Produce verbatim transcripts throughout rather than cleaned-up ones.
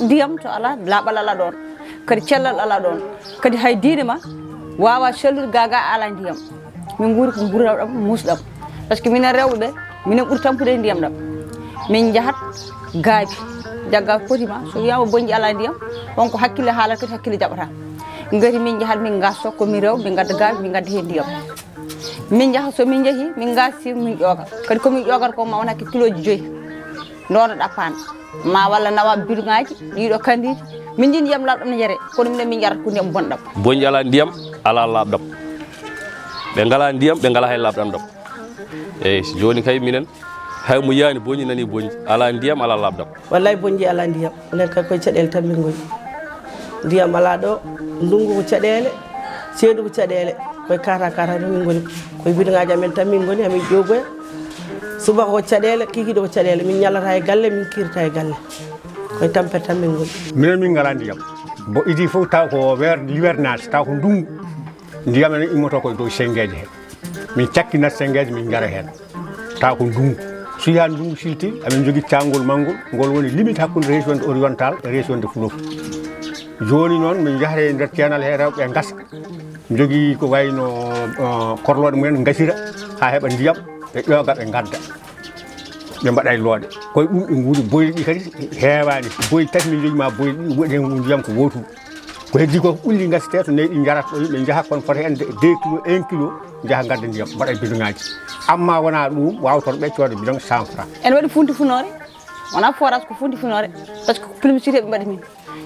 Ndiyam to alaa, laaɓal alaa ɗoon, kadi cellal alaa ɗoon, kadi hay diine ma waawaa sellude gaa gaa alaa ndiyam. Min nguuri ko nguurndam muusɗam, parce que minen rewɓe ɓe, minen ɓuri tampude e ndiyam ɗam. Min njahat gaabi, jagga poti ma, so wiyaama Boñji alaa ndiyam, on ko hakkille haalata, kadi hakkille jaɓata. Ngati min njahat, min ngasto, ko min rew, min ngadda gaabi, min ngadda heen ndiyam. Min njaha, so min njehi, min ngasi, min ƴooga. Kadi ko min ƴoogata ko ma won hakke kilooji joyi. Ndono ɗappaan. Ma walla nawa biduŋaaji, ɗiɗo kandiiji. Min njiɗi ndiyam laaɓɗam ne jare, kono minen min njarata ko ndiyam bonɗam. Boñji alaa ndiyam, alaa laaɓɗam. Ɓe ngalaa ndiyam, ɓe ngalaa hay laaɓɗam ɗam. Eeyi, jooni kay minen, hay mo yiyaani Boñji nanii Boñji. Alaa ndiyam, alaa laaɓɗam. Wallay Boñji alaa ndiyam. Onon kay koye caɗeele tan min ngoni. Ndiyam alaa ɗo, ndunngu ko caɗeele, ceeɗu ko caɗeele. Koye kata kata tan min ngoni. Koye biduŋaaji amen tan min ngoni, amin ƴoogoya. Subaka ko caɗeele, kikiiɗe ko caɗeele. Min ñallata e galle, min kirta e galle. Koye tampere tan min ngoni. Minen min ngalaa ndiyam. Bon, idii fof taw ko weer, hivernage, taw ko ndunngu. Ndiyam ene immoto koye dow senngeeje he. Min cakkinat senngeeje, min njara heen. Taw ko ndunngu. So yaha ndunngu silti, amin njogii caangol manngol, ngol woni limite hakkunde région de oriental e région de Fuloku. Jooni noon, min njahata e nder ceenal he, rewɓe ngasa. Njogii ko wayno, eh, korlooɗe mumen, ngasira haa heɓa ndiyam, ɓe ƴooga, ɓe ngadda. Ɓe mbaɗa e looɗe. Koye ɗum ɓe nguuri, boyli ɗi kadi heewaani. Boyli tati min njogii ma boyli ɗiɗi, waɗi heen ndiyam ko wootum. Ko heddii ko ɓulli ngasete to nehdi njarat ɗo, yimɓe njaha kon fota heen deux kilo, un kilo, njaha ngadda ndiyam, mbaɗa e bidoŋaaji. Amma wonaa ɗum, waawtor ɓe cooda bidoŋ cent francs. Ene waɗi funti funoore, wonaa forage ko funti funoore, parce que ko publicité ɓe mbaɗi min.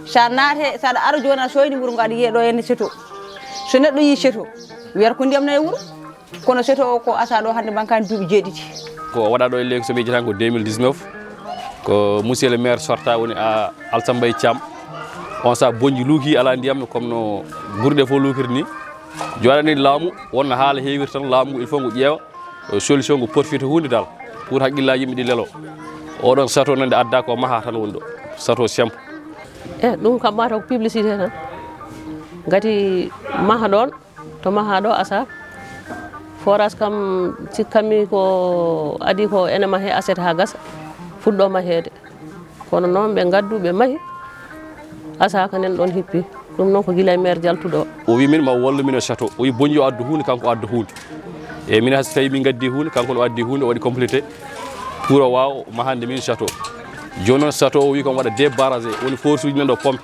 Sa naate, saɗa ara jooni a soyni wuro ngo aɗa yiya ɗo henne château. So neɗɗo yii château, wiyata ko ndiyam nayi wuro. Kono château o ko asa ɗo hannde mankaani duuɓi jeeɗiɗi. Ko o waɗa ɗo e leydi so mi yejjitaani ko deux mille dix-neuf. Ko monsieur le maire sorta woni a Alsambay Thiam. On sa Boñji luuki alaa ndiyam comme no gure ɗe fof luukiri ni. Joɗani laamu wonno haala heewiri tan laamu ngu il faut ngu ƴeewa, eh, solution ngu profite huunde dal pour haqqillaaji yimɓe ɗi lelo. Oɗon château noon nde adda ko maha tan woni ɗo. Château simple. E ɗum kam mataw ko publicité tan. Ngati maha ɗoon. To mahaa ɗo asa, forage kam cikkanmi ko adii ko ene mahee aset haa gasa, fuɗɗoo maheede. Kono noon ɓe ngaddu, ɓe mahi, asa kanen ɗoon hippi. Ɗum noon ko gila e maire jaltuɗo o. O wi min ma o wallu min e château. O wi Boñji o addu huunde, kanko o addu huunde. E min hay so tawi min ngaddi huunde, kanko o addi huunde, o waɗi complété pour o waawa mahande min château. Jooni noon château o wi ko mi waɗa deux barrage, woni forage uji nan ɗo pompe.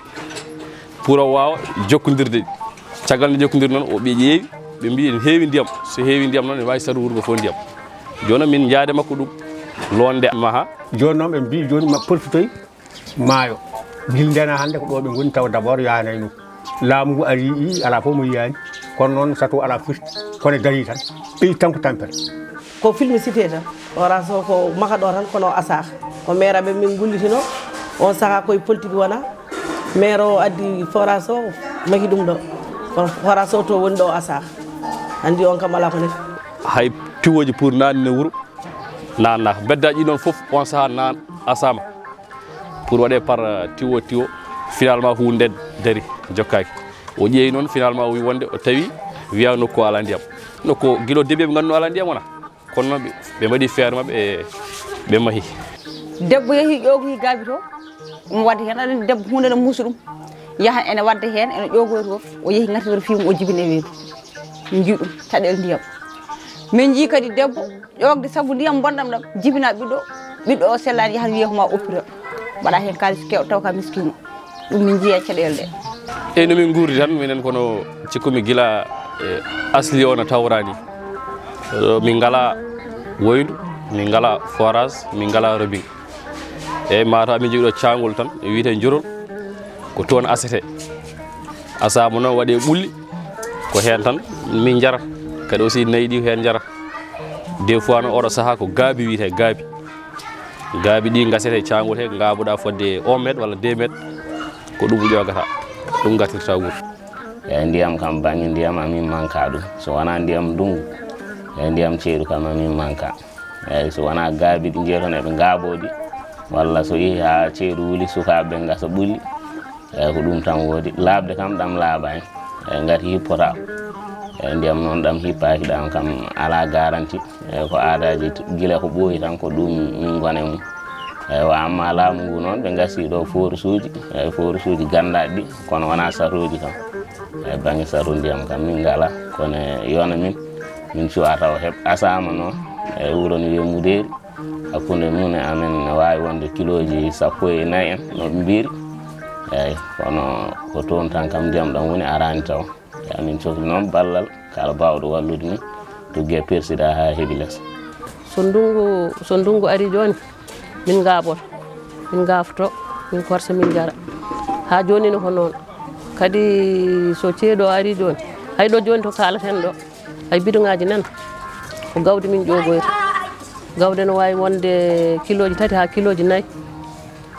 Pour o waawa jokkondirde. Caggal nde jokkondiri noon, o ɓe ƴeewi, ɓe mbii ene heewi ndiyam. So heewi ndiyam noon, ene waawi saɗu wuro ngo fof ndiyam. Jooni noon, min njaade makko ɗum, loonde maha. Jooni noon, ɓe mbii jooni ma profitoy maayo. Gila ndena hannde ko ɗo ɓe ngoni tawa d'abord yahanay nokku. Laamu ngu ari, i alaa fof mo yiyaani. Kono noon, sato alaa firti. Kono darii tan. Ɓe itti tan ko tampere. Ko filmi site tan. Forage o ko maha ɗo tan, kono o asaaka. Ko maire aɓe min ngullitino. On saha koye politique wona. Maire o addi forage o, mahi ɗum ɗo. Kono forage o to woni ɗo o asaaka. Anndi on kam alaa ko nafi. Hay tiwooji pour naanne wuro naannaaka. Beddaaji ɗi noon fof on saha naan asaama. Pour waɗe par, euh, tiwo, tiwo. Finalement, huunde nde dari, jokkaaki. O ƴeewi noon, finalement, o wi wonde o tawi wiya nokku o alaa ndiyam. Nokku o, gila o debbi ɓe nganndu alaa ndiyam wona. Kono noon ɓe, ɓe mbaɗi feere maɓɓe, ɓe, ɓe mahi. Debbo yehi ƴoogoyi gaabi to, omo wadda heen, aɗa anndi debbo huunde ne muusa ɗum. Yaha ene wadda heen, ene ƴoogoyi to, o yehi ngati wuro fii mum, o jibini e weedu. Min njii ɗum, caɗeele ndiyam. Min njii kadi debbo ƴoogde sabu ndiyam bonɗam ɗam, jibina ɓiɗɗo, ɓiɗɗo o sellaani, yaha wiya ko ma oppira, mbaɗa heen kaalis keewɗo taw ka miskiino. Ɗum min njiya caɗeele ɗe. Eyi, no min nguurdi tan, minen kono cikkumi gila, e, asli o no tawraani. Ɗo min ngalaa woydu, min ngalaa forage, min ngalaa robinet. Eyi, mataw amin njogii ɗo caangol tan, e wiyetee njorol, ko toon asete. Asaama noon waɗee ɓulli, ko heen tan min njarata. Kadi aussi nayi ɗi ko heen njarata. Des fois noon oɗo sahaa ko gaabi wiyetee gaabi. Gaabi ɗi ngasete caangol he, ngaaboɗaa fodde un mètre walla deux mètres, ko ɗum ƴoogata, ɗum ngartirta wuur. Eyi, ndiyam kam, baŋŋe ndiyam amin manka ɗum. So wonaa ndiyam ndunngu, eyi, ndiyam ceeɗu kam amin manka. Eyi, so wonaa gaabi ɗi njeeton eɓe ngaaboo ɗi, Walla so yehi haa ceeɗu wuli, sukaaɓe ɓe ngasa ɓulli. Eyi, ko ɗum tan woodi. Laaɓde kam ɗam laaɓaani. Eyi, ngati hippotaako. Eyi, ndiyam noon ɗam hippaaki, ɗam kam alaa garanti. Eyi, ko aadaaji t-, gila ko ɓooyi tan ko ɗum min ngoni e mum. Eyi, wa amma laamu ngu noon, ɓe ngasi ɗo forisuuji, eyi, forisuuji ganndaaɗi ɗi, kono wonaa satooji kam. Eyi, baŋnge sato ndiyam kam min ngalaa, kono e yona min, min cuwa taw heɓ asaama noon. Eyi, wuro no wiyee Mudeeri, hakkunde mum e amen ne waawi wonde kilooji sappo e nayi en, no ɓe mbiyri. Eyi, kono ko toon tan kam ndiyam ɗam woni araani taw. Eyi, amin cohli noon ballal kala baawɗo wallude min, tuggee persidaa haa heɓi les. So ndunngu, so ndunngu arii jooni, min ngaaboto, min ngaafto, min korsa, min njara. Haa jooni ne ko noon. Kadi so ceeɗu arii jooni, hay ɗo jooni to kaalaten ɗo, hay bidoŋaaji nana, ko gawde min ƴoogoyta. Gawde no waawi wonde kilooji tati haa kilooji nayi,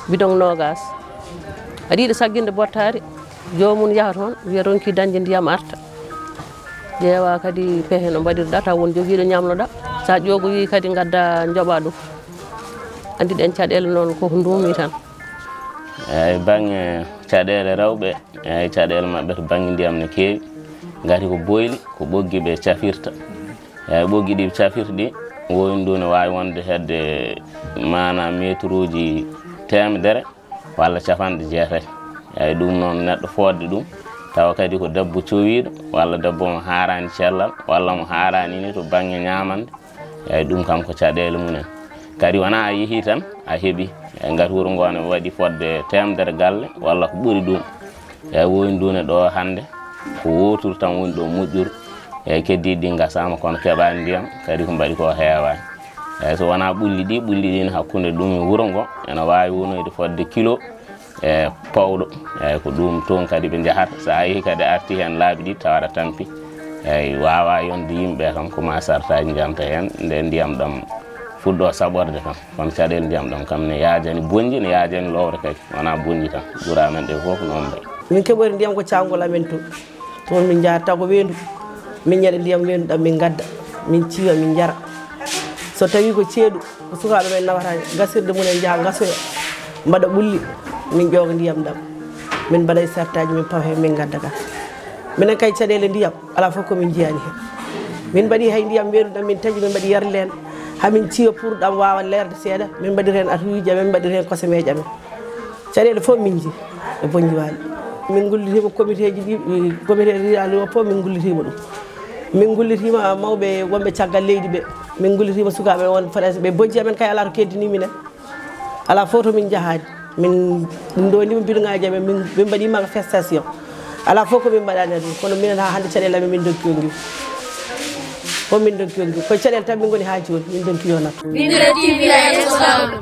bidoŋ noogas. Aɗa yiɗi sagginde bottaari, joomum yaha toon, wiya ronki dañde ndiyam arta. Ƴeewa kadi pehe no mbaɗirɗa, taw won jogiiɗo ñamloɗa. Sa ƴoogoyi kadi ngadda njoɓa ɗum. Anndi ɗen caɗeele noon ko ko nduumi tan. Eyi, baŋnge caɗeele rewɓe, eyi, caɗeele maɓɓe to baŋnge ndiyam ne keewi. Ngati ko boyli, ko ɓoggi ɓe cafirta. Eyi, ɓoggi ɗi ɓe cafirta ɗi, woowi ndu ne waawi wonde hedde maana meeturuuji teemedere walla capanɗe jeetati. Eyi, ɗum noon neɗɗo fodde ɗum, tawa kadi ko debbo cowiiɗo, walla debbo mo haaraani cellal, walla mo haaraani ni to baŋnge ñaamande. Eyi, ɗum kam ko caɗeele mumen. Kadi wonaa a yehi tan, a heɓi. Eyi, ngati wuro ngo ne waɗi fodde teemedere galle, walla ko ɓuri ɗum. Eyi, woowi ndu ne ɗo hannde, ko wootur tan woni ɗo moƴƴuru. Eyi, keddiiɗi ɗi ngasaama, kono keɓaani ndiyam, kadi ko mbaɗi ko heewaani. Eyi, so wonaa ɓulli ɗi, ɓulli ɗi ne hakkunde ɗum e wuro ngo, ene waawi wonoyde fodde kilo e pawɗo. Eyi, ko ɗum toon kadi ɓe njahata. So a yehi kadi arti heen laabi ɗiɗi, tawa aɗa tampi. Eyi, waawaa yonde yimɓe kam, ko ma sartaaji njanta heen, nde ndiyam ɗam fuɗɗo saɓorde kam. Kono caɗeele ndiyam ɗam kam ne yaajani bonji, ne yaajani lowre kadi. Wonaa bonji tan. Gura men ɗe fof ko noon mbayi. Min keɓori ndiyam ko caangol amen to. Toon min njahata ko weendu. Min ñaɗa ndiyam weendu ɗam min ngadda. Min ciiwa, min njara. So tawi ko ceeɗu, ko sukaaɓe men nawata gasirde mum en njaha ngasoya. Mbaɗa ɓulli, min ƴooga ndiyam ɗam. Min mbaɗa e sartaaji, min pawa heen, min ngadda ga. Minen kay caɗeele ndiyam, alaa fof ko min njiyaani heen. Min mbaɗi hay ndiyam weendu ɗam, min taƴi, min mbaɗi yarle heen. Haa min ciiwa pour ɗam waawa leerde seeɗa, min mbaɗi heen atuuji amen, min mbaɗi heen kosemeeje amen. Caɗeele fof min njii e Bonndiwaali. Min ngullitiima komiteeji ɗi, komiteeji ɗi o fof min ngullitiima ɗum. Min ngullitiima mawɓe wonɓe caggal leydi ɓe. Min ngullitiima sukaaɓe won Faransi ɓe. Bojji amen kay alaa to keddini minen. Alaa fof to min njahaani. Min ndondiima bidoŋaaji amen, min, min mbaɗi manifestation. Alaa fof ko min mbaɗaani e ɗum. Kono minen haa hannde caɗeele amen min ndokki on ɗum. Fof min ndokki on ɗum. Ko caɗeele tan min ngoni haa jooni, min ndokki yo nattu. Bindira T V la e Sohawno.